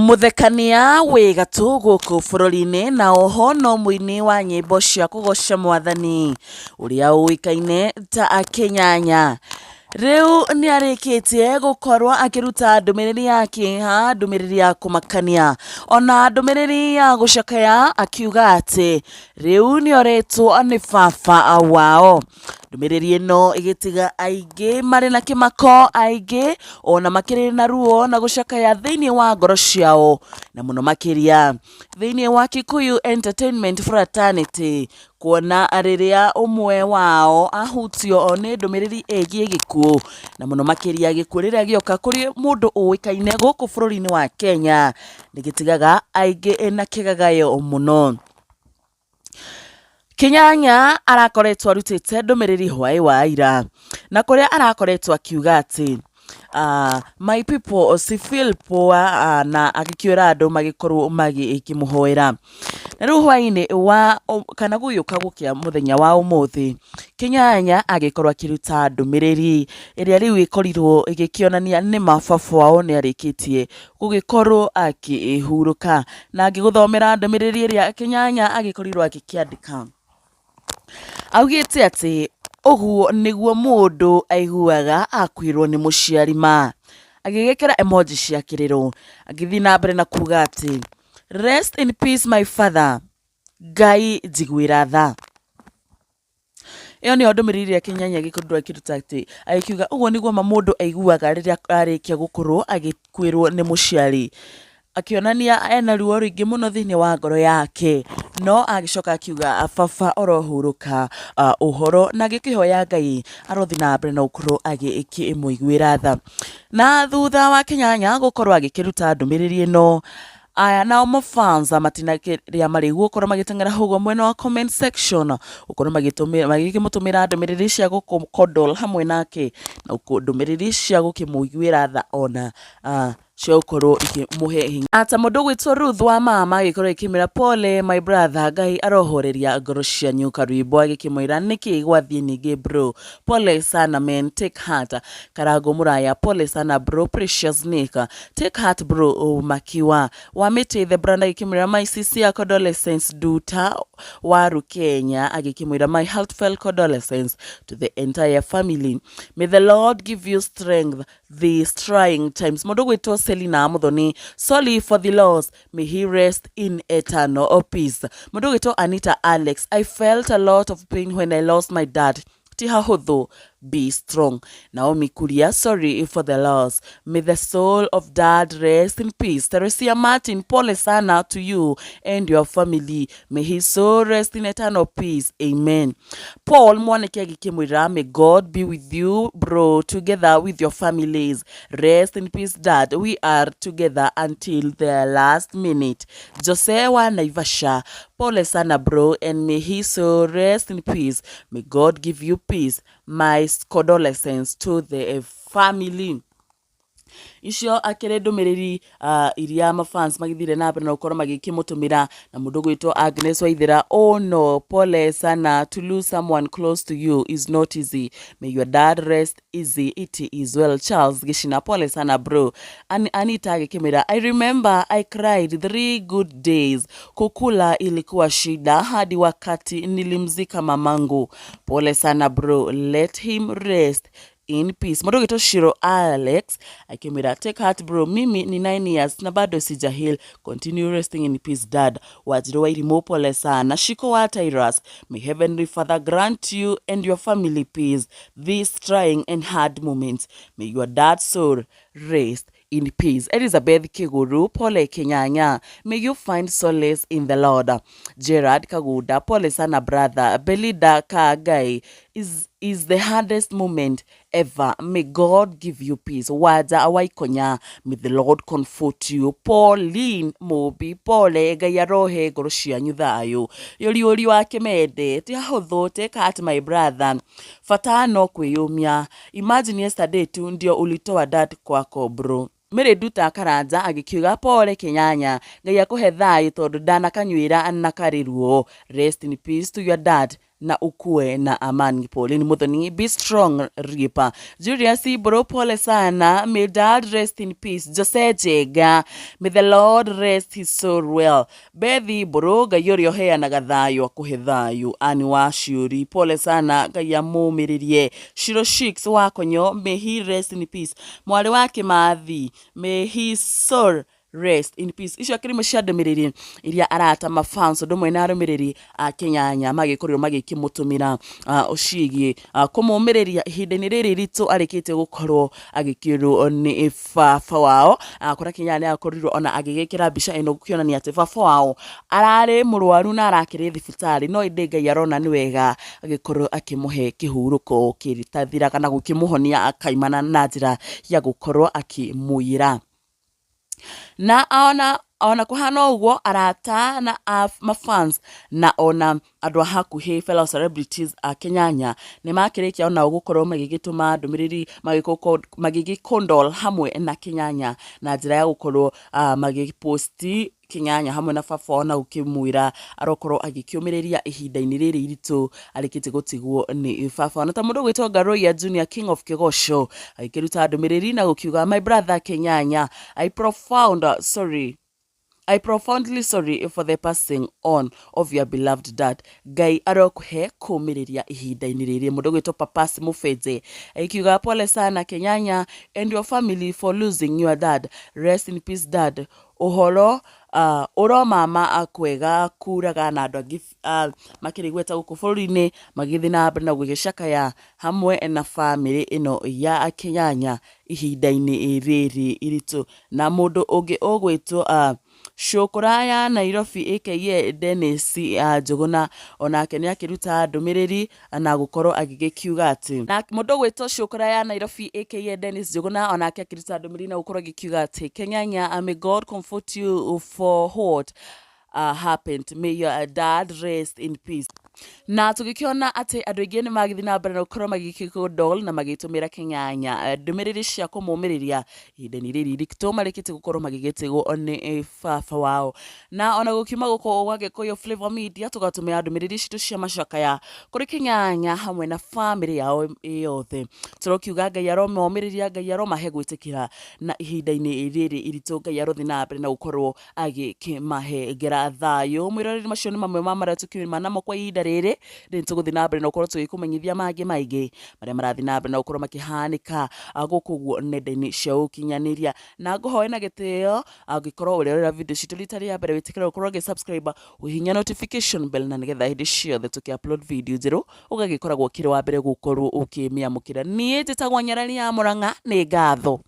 Mũthekania wĩ gatũ gũkũ bũrũri-inĩ na oho no mũini wa nyĩmbo cia kũgoca mwathani ũrĩa ũĩkaine ta Kĩnyanya. Rĩu nĩ arĩkĩtie gũkorwo akĩruta ndũmĩrĩri ya kĩeha, ndũmĩrĩri ya kũmakania ona ndũmĩrĩri ya gũcakaya akiuga atĩ rĩu nĩ oretwo nĩ baba wao. Ndũmĩrĩri ĩno ĩgĩtiga aingĩ marĩ na kĩmako, aingĩ ona makĩrĩ na ruo na gũcakaya thĩinĩ wa ngoro ciao, na mũno makĩria thĩinĩ wa Kikuyu Entertainment Fraternity, kuona rĩrĩa ũmwe wao ahutio nĩ ndũmĩrĩri ĩgiĩ gĩkuũ, na mũno makĩria gĩkuũ rĩrĩa gĩoka kũrĩ mũndũ ũĩkaine gũkũ bũrũri-inĩ wa Kenya, nĩ gĩtigaga aingĩ na kĩgagayo mũno. Kĩnyanya arakoretwo arutĩte ndũmĩrĩri hwaĩ wa ira, na kũrĩa arakoretwo akiuga atĩ my people si feel poa na agĩkĩũra andũ magĩkorwo magĩkĩmũhoera. Na rĩu hwaĩ-inĩ wa kana gũgĩũka gũkĩa mũthenya wa ũmũthĩ, Kĩnyanya agĩkorwo akĩruta ndũmĩrĩri ĩrĩa rĩu ĩkorirwo ĩgĩkĩonania nĩma baba wao nĩ arĩkĩtie gũgĩkorwo akĩhurũka. Na ngĩgũthomera ndũmĩrĩri ĩrĩa Kĩnyanya agĩkorirwo agĩkĩandĩka, augĩte atĩ ũguo nĩguo mũndũ aiguaga akuĩrwo nĩ mũciari ma. Agĩgĩkĩra emoji cia kĩrĩro, agĩthiĩ na mbere na kuga atĩ rest in peace my father, Ngai njiguĩra tha. Ĩyo nĩyo ndũmĩrĩri ĩrĩa Kĩnyanya gĩkorirwo akĩruta atĩ agĩkiuga ũguo nĩguo ma mũndũ aiguaga rĩrĩa arĩkia gũkorwo agĩkuĩrwo nĩ mũciari. Akĩonania ena ruo rũingĩ mũno thĩinĩ wa ngoro yake, no agĩcoka akiuga baba orohurũka ũhoro na agĩkĩhoya Ngai arothiĩ na mbere na gũkorwo agĩkĩmũiguĩra tha. Na thutha wa Kĩnyanya gũkorwo agĩkĩruta ndũmĩrĩri ĩno, Aya nao mafans matinakĩrĩa marĩgu gũkorwo magĩteng'era hau mwena wa comment section gũkorwo magĩkĩmũtũmĩra ndũmĩrĩri cia gũkũ hamwe nake na ndũmĩrĩri cia gũkĩmũiguĩra tha ona cia gũkorwo ikĩmũhe hinya. Ata mũndũ ũgwĩtwo Ruth wa mama agĩkorwo akĩmwĩra pole my brother, Ngai arohoreria ngoro cianyu. Karwĩmbo agĩkĩmwĩra nĩkĩ gwathiĩ ningĩ bro, pole sana man, take heart. Karango Mũraya pole sana bro. Precious Nick Take heart bro Makiwa wa mĩtĩ the brand agĩkĩmwĩra my sincere condolences Nduta wa Kenya agĩkĩmwĩra my heartfelt condolences to the entire family, may the Lord give you strength these trying times. Mũndũ gwĩtwo Selina Muthoni, sorry for the loss, may he rest in eternal peace. Mũndũ gwĩtwo Anita Alex, I felt a lot of pain when I lost my dad, ti hahũthũ, be strong. Naomi Kuria, sorry for the loss, may the soul of dad rest in peace. Teresia Martin, pole sana to you and your family, may his soul rest in eternal peace, amen. Paul Mwaniki agĩkĩmwĩra may God be with you bro, together with your families, rest in peace dad, we are together until the last minute. Jose wa Naivasha, pole sana bro and may his soul rest in peace, may God give you peace, my condolences to the family. Icio akĩrĩ ndũmĩrĩri iria mafans magĩthire na mbere na gũkorwo magĩkĩmũtũmĩra. Na mũndũ gwĩtwo Agnes Waithera, oh no, pole sana, to lose someone close to you is not easy, may your dad rest easy, it is well. Charles Gishina, pole sana bro. Anita agĩkĩmwĩra I remember I cried 3 good days, kukula ilikuwa shida hadi wakati nilimzika mamangu, pole sana bro, let him rest in peace. Mũndũ ũgĩtwo Shiro Alex akĩmwĩra take heart bro, mimi ni 9 years na bado sija heal, continue resting in peace dad. Wanjiru wa Irimũ, pole sana. Shiko wa Tyrus, may heavenly father grant you and your family peace these trying and hard moments, may your dad's soul rest in peace. Elizabeth Kiguru, pole Kenyanya, may you find solace in the Lord. Gerard Kagunda, pole sana brother. Belinda Kagai, is the hardest moment ever, may God give you peace. Waja Waikonya, may the Lord comfort you. Pauline Mobi, pole, Ngai arohe ngoro cianyu thayũ. Yũriũri wa Kĩmende, ti hahũthũ, take heart my brother, bata no kwĩyũmia. Imagine yesterday tu ndio ulitoa dad kwako bro. Mary Nduta Karanja agĩkiuga pole Kĩnyanya, Ngai akũhe thayũ tondũ ndanakanyuĩra na karĩ ruo, rest in peace to your dad. Na ukue na amani. Pauline Muthoni, be strong Ripa. Julius Ibro, pole sana. May dad rest in peace. Jose Jega, may the Lord rest his soul well. Beth Ibro, Ngai ũrĩa ũheanaga thayũ akũhe thayũ. Anne wa Ciũri, pole sana, Ngai amũmĩrĩrie. Shiro Shix wa Konyo, may he rest in peace. Mwarĩ wa Kĩmathi, may his soul rest in peace. Icio akĩrĩ imwe cia ndũmĩrĩri iria arata mafans ũndũ ũmwe na arũmĩrĩri a Kĩnyanya magĩkorirwo magĩkĩmũtũmĩra ciĩgiĩ kũmũmĩrĩria ihinda-inĩ rĩrĩ iritũ arĩkĩtie gũkorwo agĩkĩrwo nĩ baba wao. Kũrĩa Kĩnyanya nĩ akorirwo ona agĩgĩkĩra mbica ĩno gũkĩonania atĩ baba wao ararĩ mũrwaru na arakĩrĩ thibitarĩ, no ĩndĩ Ngai arona nĩ wega agĩkorwo akĩmũhe kĩhurũko kĩtathiraga na gũkĩmũhonia akaimana na njĩra ya gũkorwo akĩmũiyĩra. Na ona kũhana ũguo, arata na mafans na ona andũ a hakuhĩ, fellow celebrities a Kenyanya, nĩ makĩrĩkia onao gũkorwo magĩgĩtũma ndũmĩrĩri magĩgĩ condole hamwe na Kenyanya na njĩra ya gũkorwo magĩposti Kĩng'ang'a hamwe na baba wao na gũkĩmwĩra arokorwo agĩkĩũmĩrĩria ihinda-inĩ rĩrĩ iritũ arĩkĩtie gũtigwo nĩ baba wao. Na ta mũndũ ũgwĩtwo Ngaruiya Junior, King of Kĩgoco, agĩkĩruta ndũmĩrĩri na gũkiuga, "My brother Kĩng'ang'a, I profoundly sorry for the passing on of your beloved dad. Ngai arokũhe kũũmĩrĩria ihinda-inĩ rĩrĩ." Mũndũ ũgwĩtwo Papas Mũbenje agĩkiuga, "Pole sana Kenyanya and your family for losing your dad. Rest in peace, dad." Ũhoro ũromama kwega kuraga na andũ angĩ makĩrĩ igweta gũkũ bũrũri-inĩ magĩthiĩ na mbere na gũgĩcakaya hamwe na bamĩrĩ ĩno ya Kenyanya ihinda-inĩ rĩrĩ iritũ. Na mũndũ ũngĩ ũgwĩtwo Cũkũra ya Nairobi aka Dennis Njũgũna onake nĩ akĩruta ndũmĩrĩri na gũkorwo agĩgĩkiuga atĩ, na mũndũ ũgwĩtwo Cũkũra ya Nairobi aka Dennis Njũgũna onake akĩruta ndũmĩrĩri na gũkorwo agĩkiuga atĩ, "Kenyanya, may God comfort you for what happened. May your dad rest in peace." Na tũgĩkĩona atĩ andũ aingĩ nĩ magĩthiĩ na mbere na gũkorwo magĩgĩkondol na magĩtũmĩra Kenyanya ndũmĩrĩri cia kũmũmĩrĩria ihinda-inĩ rĩrĩ iritũ marĩkĩtie gũkorwo magĩgĩtigwo nĩ baba wao. Na ona gũkiuma gũkũ gwa Gĩkũyũ Flavor Media, tũgatũmĩra ndũmĩrĩri citũ cia macakaya kũrĩ Kenyanya hamwe na bamĩrĩ yao yothe. Tũrokiuga Ngai aromomĩrĩria, Ngai aromahe gwĩtĩkĩra na ihinda-inĩ rĩrĩ iritũ, Ngai arothiĩ na mbere na gũkorwo agĩkĩmahengera thayũ. Mwĩroreri, macio nĩ mamwe ma marĩa tũkiuma namo kwa ihinda rĩrĩ. Nĩ tũgũthiĩ na mbere na gũkorwo tũgĩkũmenyithia mangĩ maingĩ marĩa marathiĩ na mbere na gũkorwo makĩhanĩka gũkũ ũguo nenda-inĩ cia ũkinyanĩria. Na ngũhoe na gĩtĩo, angĩkorwo ũrerorera video citũ rita rĩa mbere, wĩtĩkĩre gũkorwo ũgĩ subscribe, ũhihinya notification bell, na nĩgetha hĩndĩ ciothe tũkĩ upload video njerũ ũgagĩkoragwo ũkĩrĩ wa mbere gũkorwo ũkĩmĩamũkĩra. Niĩ njĩtagwo Nyarari ya Mũrang'a, nĩ ngatho.